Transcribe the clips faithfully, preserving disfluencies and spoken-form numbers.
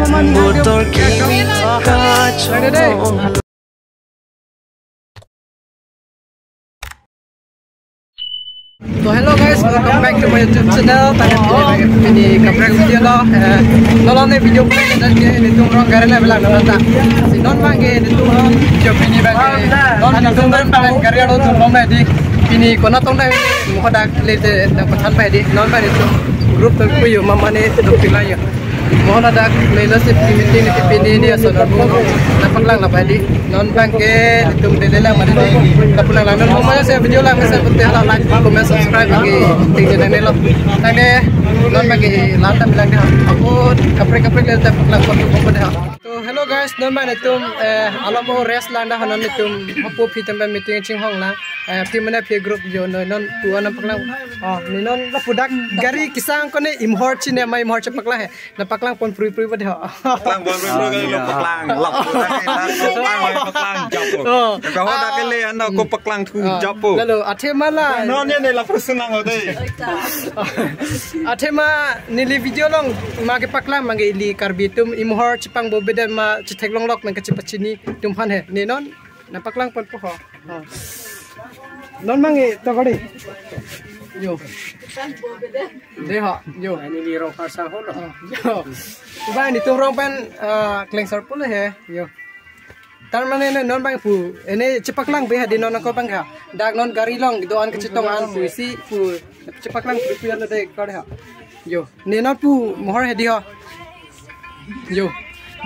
Motor kini kachong. So hello guys, welcome back to my YouTube channel. Tadi pini kaprek video lo, eh, nolong ne video prank dan ke netum rong gari le belak nolong ta. Si non bang ke netum rong video pini bang ke non netum rong bang gari alo tum rong di pini konat tong dai mo dak le te dak pathan pai di non bang netum group to kuyu mama ne to pilai yo. Mohon adak melo si meeting ni pini ni asal non mo na paklang la pai di non bang ke netum dele lang mari di na pulang lang non mo maya se video lang mesen putih hala like comment subscribe lagi ting de nelo tang de non bang ke lata bilang de aku kaprek kaprek le ta paklang foto ko de ha. So hello guys, non bang netum eh alam mo rest lang da non netum hapu phi tem meeting chinghong lang eh phi mana phi group yo non non tu anam paklang oh ni non la pudak gari kisang kone imhor chine ma imhor chepaklang he. Na paklang pon prui prui pada. Paklang pon prui prui kalau paklang lap paklang paklang japo. Oh. Kalau dah kele anda ko paklang thu japo. Lalu athema la. No ne ne la persenang ode. Athema neli video long ma ke paklang ma ke ili Karbi atum imhor chepang bo beda ma chetheklong lok ma ke chepachini atum han he. Ne non na paklang pon po ho. Oh. Non bang e to kori. Yo. De ha, yo. Ini di rong pasang ho lo. Oh, yo. Bang netum rong pen ah, klengsar pule he. Yo. Tar mane ne non bang pu. Ini chepaklang be ha di non ko bang ha. Dak non gari long do-an kachetong an pu si pu. Chepaklang pu pu ya lo de kori ha. Yo. Ne non pu mohor he di ha. Yo.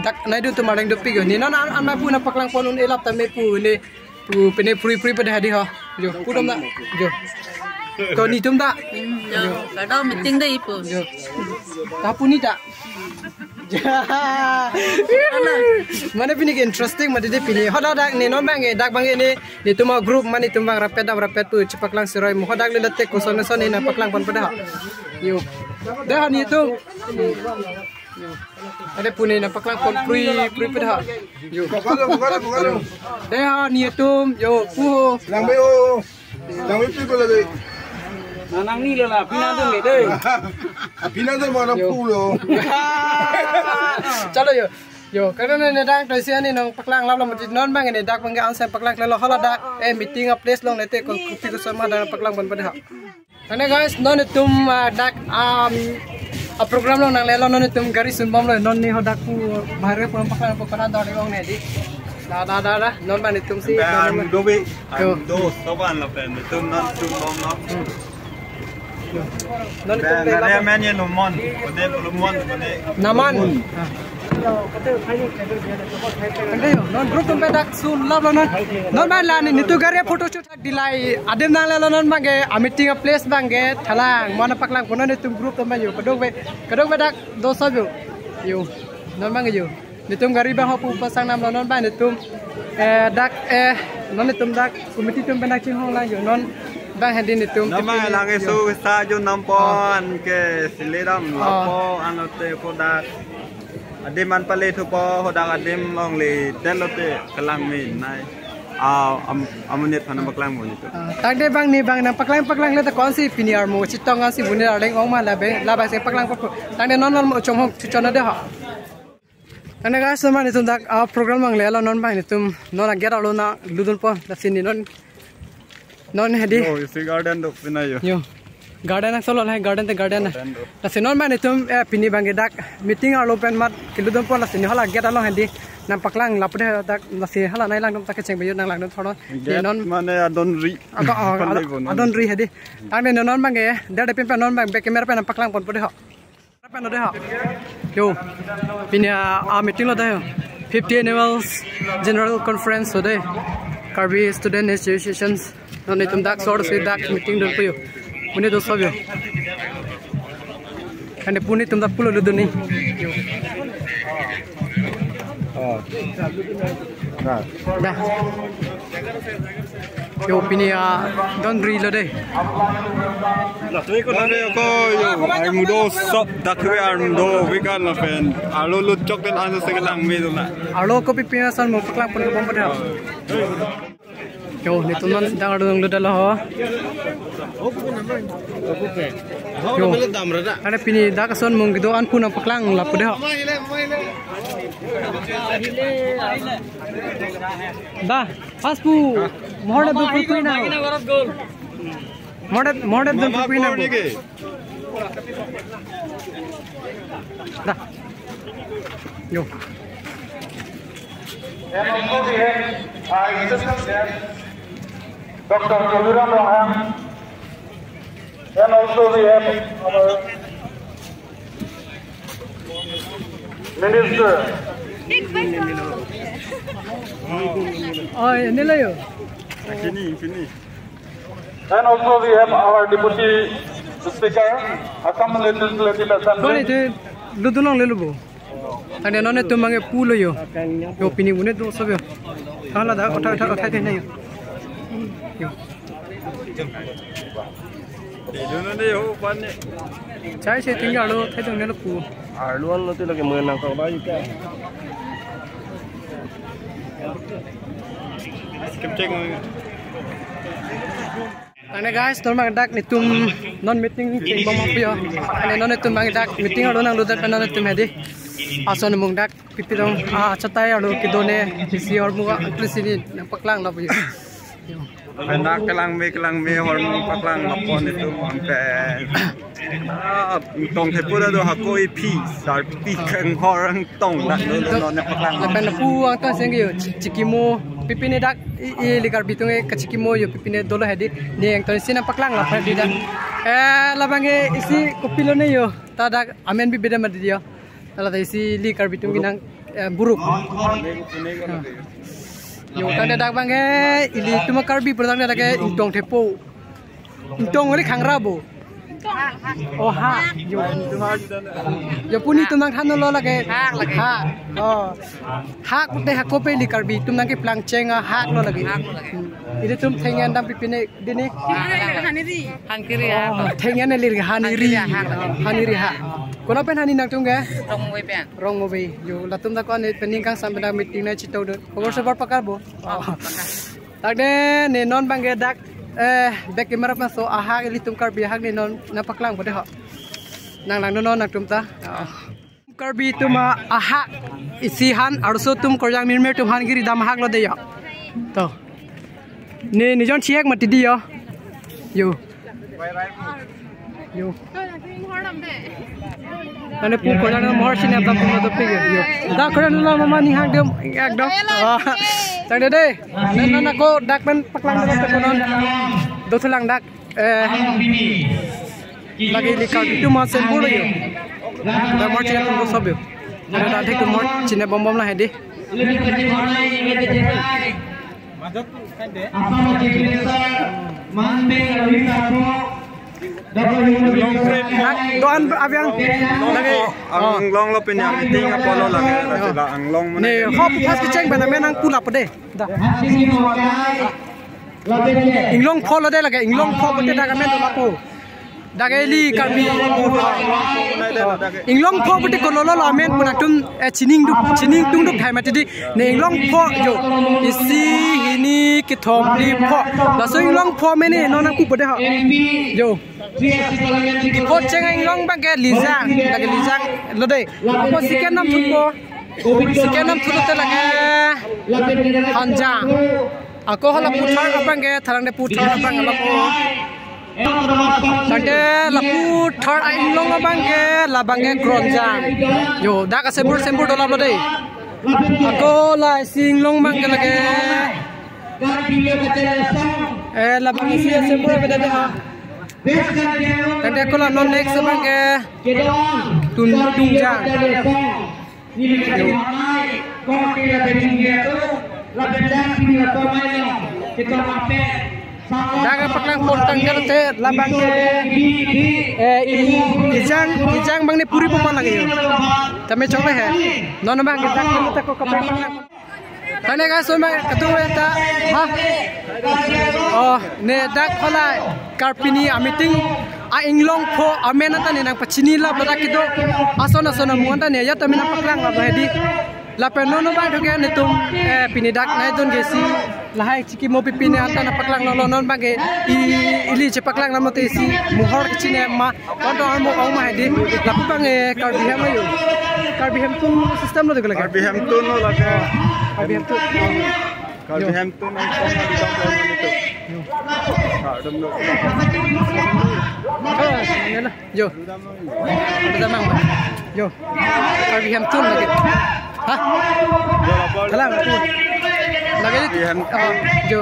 Dak nai do tumar deng dopik yo. Ne non an an pu na paklang pon un elap tame pu ne pu pene prui prui pada hadi ho. Yo, pu dom da. Yo. Ko netum da. Hmm, yo. Yo. Kada meeting da ipo. Yo. Ta pu ni da. Mana pini ke interesting ma dede pini. Hoda dak ne non bang e dak bang e ne netum a group ma netum bang rapet dam rapet pu chepaklang siroi mo hodak le late koson son ne na paklang pon pada. Yo. Dah netum. Ada pu ne na paklang pon prui prui pada. Yo. Bukalo, bukalo, bukalo. Dei ha netum yo pu. Langbe o. Langbe pu ko lagi. Nanang ni lo la pina tu ni dei. Apina tu mana pu lo. Chalo yo. Yo, karena ne dak to si ani nong paklang lap lap non bang ne dak bang ke ansa paklang lelo hala dak eh meeting a place long ne te ko kopi ko sama dak paklang pon pada. Tane guys, non netum ah, dak um, a program long nang lelo non netum gari sun bom lo non ni hodak pu bahar ke pulang paklan pu kana dor ong ne di. Da da da da non bang netum si. Bang do be. Yo. Ando soban lo pen netum non sun bom lo. Non netum bang be ngare lama. Men ye lo mon. Ode lo mon ode. Naman. Ante yo, non group tum dak sun lap lo non. Non bang la ni netum gari photo shoot. Dilai adim nang lelo non bang ke a meeting a place bang ke thalang mana paklang kono netum group tum bang yo kadok be kadok be dak dosa yo yo non bang yo netum gari bang ho pu pasang nam lo non bang netum eh dak eh non netum dak committee tum bang dak chinghong lang yo non bang hadi netum non bang tipin lang yo. Esu sa jo nampon ke siledam lapo ano te ko dak adim an pale thupo hodak adim longle tel lote kelang min nai. Ah, am, amonit phana paklang mo nito. Ah, tangte bang ni bang nang paklang paklang le ta konsi pini armo chitong ansi bunir arleng ong ma labe laba se paklang po. Tangte non non mo chong hong chuchon de ha. Tangte guys, non bang netum dak ah, program bang lelo non bang netum non a gate alo nang ludun po lasi ni non non hadi. Oh, isi garden do pina yo. Yo. Garden ang solo hai garden te garden. Garden do. Lasi non bang netum eh pini bang ke dak meeting alo pen mat keludun po lasi ni hala gate alo hadi. Nang paklang lap de dak lasi hala nai lang dum tak kecheng bayu nang lang dum thono. Gate non mane adon ri. Apa ah, pandai adon ri hadi. Tangte non bang ke dak de pin pen non bang be camera pen nang paklang pon po de ho. Apa no de ho. Yo. Pini a meeting lo de ho. Fifty annual general conference so de. Karbi Student Associations. Non netum dak sor si dak meeting dun puyo. Puni do sob yo. Kan puni tum dak pulo dun ni. Oh. Nah. Dah. Yo pini a don ri lo de. Nah, tu ikut nanti aku yo. Ai mudo sob dak we ar mudo weekend la pen. Alo lut chok den anu sekelang me tu na. Alo kopi pina san mo paklang pon ko pon pada. Yo, netum non dang arlo nanglut dalo ho. Yo. Ane pini dak ason mung kedo-an pu nangpaklang lapu de ho. Da, pas pu. Mohor da dun pui na. Mohor da, mohor da dun pui na. Da. Yo. And also we have our special guest, Doctor Tuliram Ronghang. And also we have our Minister. Oh, ini lah yo. Sini, sini. And also we have our Deputy Speaker, Assam Legislative Assembly. Kone te ludunong lelu bo. Tangte non netum abang ke pulo yo. Yo pini une do sob yo. Kala da othai othai othai te na yo. Yo. Di dun ne yo pan ne. Chai se tinggal lo thai tung ne lo pu. Arlo an lo te lagi menang kau bayu ka. Skip check. Ane guys, non abang dak netum non meeting chengbom aphi yo. Ane non netum abang dak meeting arlo nanglut pen non netum hedi. Ason mung dak pipi dong, ah, chatai arlo kedo ne si hormu a klisi ne nangpaklang lapu yo. Yo. Pen dak kelang me kelang me hormu paklang lapu netum abang pen. Ah, tong thepo ta do hako iphi, sarpi keng horang tong dak do non ne paklang. Lapen pu angtong seng yo, chi-, chikimo, pipine dak, i, ili Karbi atum ke kachikimo yo, pipine dolo hedi, ne angtong si nangpaklang lapu hedi dak. Eh, labang ke isi kopilo ne yo, ta dak amen bi beda mati yo. Ala ta isi ili Karbi atum kenang, eh, buruk. Yo, tangte dak abang ke, ilitum Karbi pu tangte dak ke ingtong thepo. Ingtong ri khangra bo. Oh, hak. Yo. Yo pu netum nangthan lo lake. Hak lake. Hak. Oh. Hak te hako pen ili Karbi atum nangkeplang cheng ahak lo lake. Hak lo lake. Hmm. Ilitum thengyan dam pipine dini. Haniri. Haniri ya. Oh, thengyan lir haniri. Haniri ya, hak lake. Haniri hak. Konat pen hani nangtum ke? Rongmobei pen. Rongmobei. Yo, latum ta ko-an pen ning kangsam pen meeting nangchetong do. Khobor sobar pakar bo. Oh. Tangte ne non abang ke dak, eh, back camera paso ahak ilitum Karbi ahak ne non nangpaklang bo de ho. Nanglang non nangtum ta. Oh. Karbi atum ahak isi han arloso atum korjang mirmir atum han giri dam ahak lo de yo. To. Ne, ne jon chiek mati di yo. Yo. Yo. Ane pu korjang mohor sini abang pu to pi yo. Yo. Da korjang lo mama ni hak dem ekdom. Ah. Tangte de. Nang nang ko dak pen paklang dak pen non. Dothulang dak. Eh, lake ili Karbi atum asembur yo. Da mohor chine atum sob yo. Da thek mohor chingbom bom la hedi. Dak do-an abiang lake. Anglong lo pen ya meeting apolo lake. Lake la Anglong mane. Ne ho pu pas kecheng bana menang pula pede. Da. Inglongpho lo de lake, Inglongpho pute dak amen do lapu. Dak ke ili Karbi. Inglongpho pute kolo lo lo amen pu nangtum, eh, chining duk, chining tung duk thai mati di. Ne Inglongpho yo. Isi hini kethom phli pho. Laso Inglongpho amen ne non nangpu pede ho. Yo. Kipho cheng Inglong abang ke Lijang, lake Lijang lo de. Apo second nam thupo. Second nam thupo te lake Hanjang. Ako hala pu third abang ke, tharang de pu third abang lapu. Tangte lapu third a-Inglong abang ke, labang ke Kronjang. Yo, dak asembur sembur do lap lo de. Ako la isi Inglong abang ke lake. Eh, labang isi asembur beda de ha. Tangte ako la non next abang ke Tun Tungjang. Dak ke paklang pon tangte labang ke, eh, i-, ijang, ijang abang ne puri pon lake yo. Tame chok le he. Non abang ke dak ke ta ko kapang paklang. Tane guys, so ma katu ta. Ha? Oh, ne dak phala Karbi ni a-meeting a-Inglongpho amen anta ne nangpachini lap ladak kedo. Ason ason amu anta ne ya tame nangpaklang lap hedi. Lapen non non bang thuke netum, eh, pini dak nai dun ke si lahai chikimo pipi ne anta nangpaklang lolo non bang ke i ili chepaklang lam te si mohor kachini ma konto armo ong ma hedi lapu bang, eh, Karbi hem lo yo. Karbi Hemtun system lo de lagi. Karbi Hemtun lo lagi. Karbi Hemtun. Karbi Yo. Hemtun ang kong ang dam ang ito. Yo. Kardom lo. Ah, ano na? Yo. Ano na mang? Yo. Karbi Hemtun lagi. Ha? Yo, lapor. Kalang. Lagi Karbi Hem- ah, yo.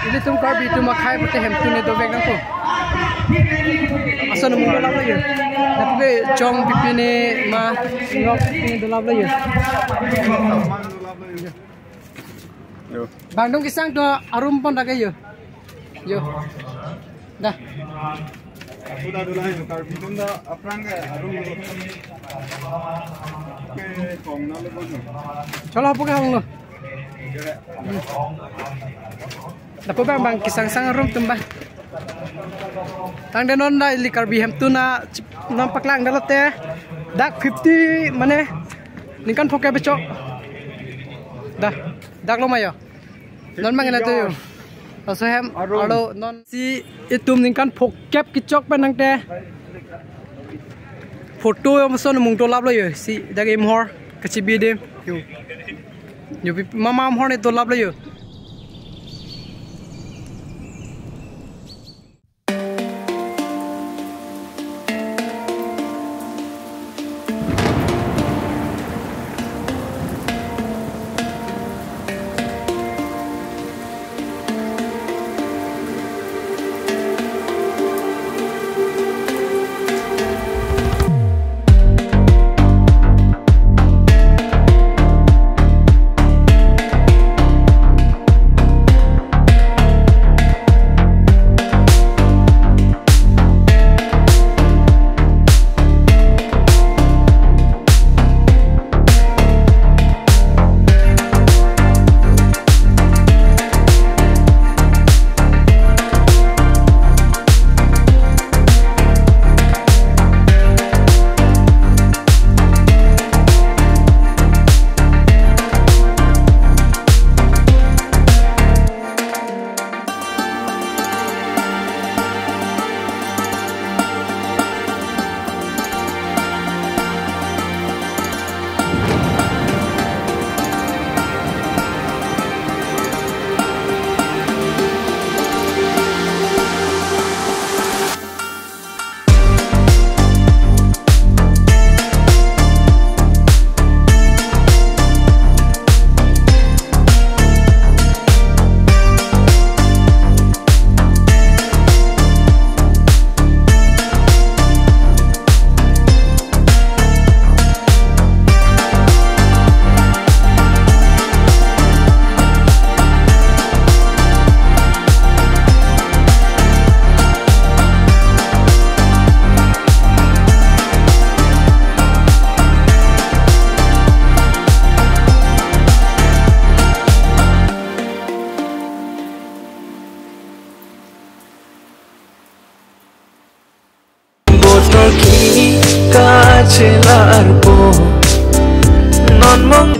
Ilitum Karbi atum akhei pute Hemtun ne dovek nangpo. Ason mung dolap lo yo. Tapi chong pipi ne ma ngok pipi ne dolap lo yo. Yo. Bang dong kesang do arum pon lagi yo. Yo. Dah. Aku dah dulu aja, Karbi dong dah aphrang ke arum dulu. Oke, kong na lo pon. Cholo, hapu ke hong lo. Lapu bang bang kesang sang arum atum bang. Tangte non dak ili Karbi Hemtun nangpaklang dalo te. Dak fifty mane ningkan phokep chok. Dah, dak lo ma yo. Non bang ina to yo. Laso hem Arum. Arlo non si itum ningkan phokep kechok pen nangte. Photo yo ason mung dolap lo yo. Si dak imhor kachibi adim. Yo. Yo pi- mama imhor ne dolap lo yo. Botor ki kachelarpo non mong.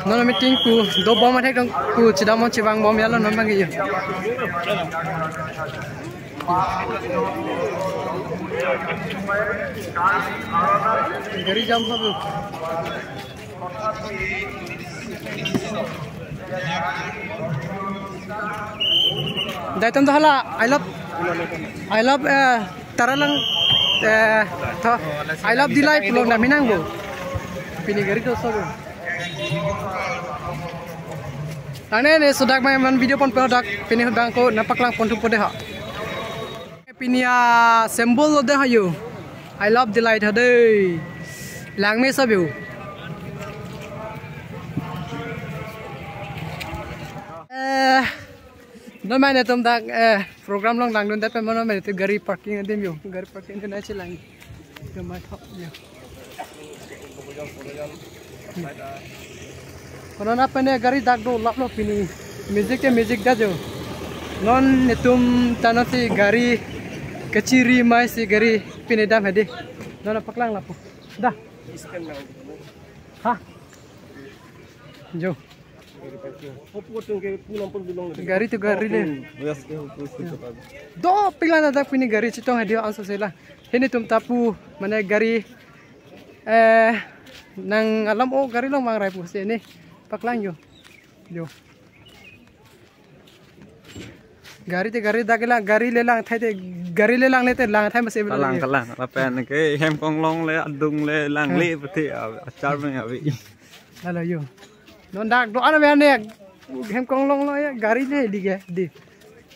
Non meeting pu dobom athek dong pu chedam chevang bom ya lo non bang yo. Gari jam sab. Dai tam hala, I love, I love, eh, Taralang, eh, tho, I love Delight pulo na minang bo. Pini gari do sab. Tangte ne sodak mai man video pon pedak pini hudang ko na paklang pon thupo de ha. Pini a symbol lo de ha yo. I love Delight ha de. Langme sab yo. Eh, non mai netum dak, eh, program along langdun det pen non mai netum gari parking adim yo. Gari parking adim nai chelang. Yo mai thok yo. Kono na pene gari dak dolap lo pini. Music ke music da jo. Non netum tano si gari kachiri mai si gari pini dam hedi. Non paklang lapu. Da. Ha. Jo. Gari tu gari le. Do pila na dak pini gari chetong hedi anso sela. Hini tum tapu mane gari, eh, nang alam o gari long mang rai pusi ne paklang yo. Yo. Gari te gari dak la gari le lang thai te gari le lang le te lang thai masi. Kalang, kalang. Lapen ke hem konglong le adung le lang le pati achar bang abi. Lalo yo. Non dak do ana be ne hem konglong lo ya gari le di ke di.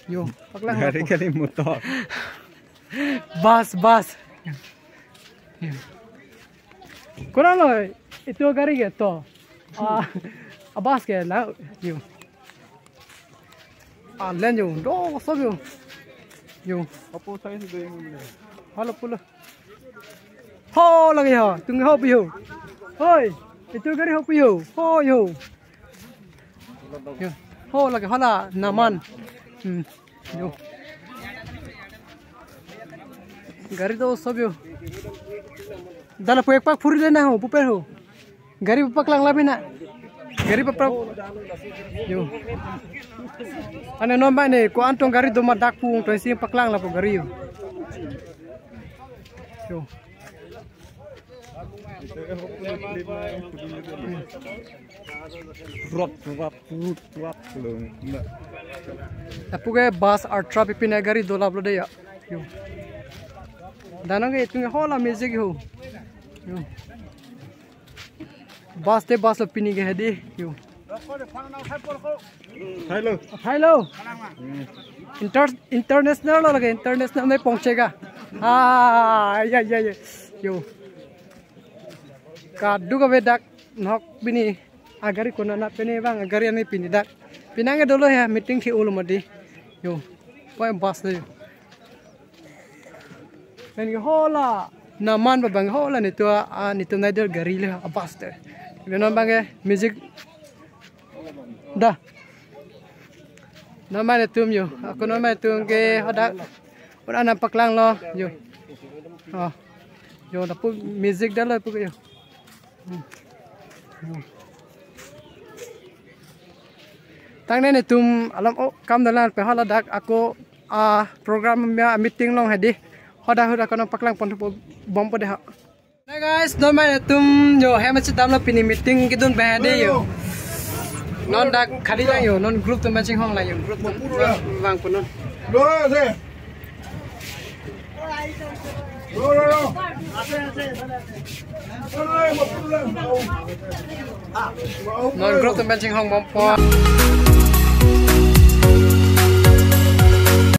Yo, paklang. Gari kali motor. Bus, bus. Yo. Kurang lo itu gari ke to. Ah, bus ke la yo. Ah, len yo, do sab yo. Yo. Apo sai se do. Hala pulo. Ho lagi ho, tung ho pi ho. Hoi, itu gari ho pi ho. Ho yo. Yo. Ho lagi hala naman. Hmm. Yo. Gari do sab yo. Dala pu ek pak phuri le na ho, puper ho. Gari paklang labi na. Gari papak. Yo. Ane non ba ne ko-an tong gari do ma dak pu tong si paklang lapu gari yo. Yo. Rot, rot, rot, rot, lo. Lapu ke bus Ultra pipin a gari dolap lo de ya. Yo. Danang ke itung hola music ho. Yo. Bus te bus lo pini ke hedi. Yo. Hello. Hello. Inter international lo lagi, international ne pongchega. Ah, ya, ya, ya. Yo. Kadu ka bedak nok pini agari kona na pene bang agari ani pini dak. Pinang ke dolo ya meeting thi ulo madi. Yo. Poi bus de. Pen ke hola naman ba bang hola nitu a nitu naidel gari le a bus te. Benon bang ke music da. Naman tum yo. Ako naman tum ke hodak. Ora na paklang lo yo. Oh. Yo da pu music da lo pu yo. Tang ne netum alam o kam dalan pe hala dak ako a program ya meeting long hedi hoda hoda kono paklang pon bom po de ha. Hey guys, non mai netum yo hem si dam lo pini meeting kidun pe hedi yo. Non dak khadi lang yo, non group tum bachinghong lang yo, group tum vang po non. Non group tum bachinghong bom po.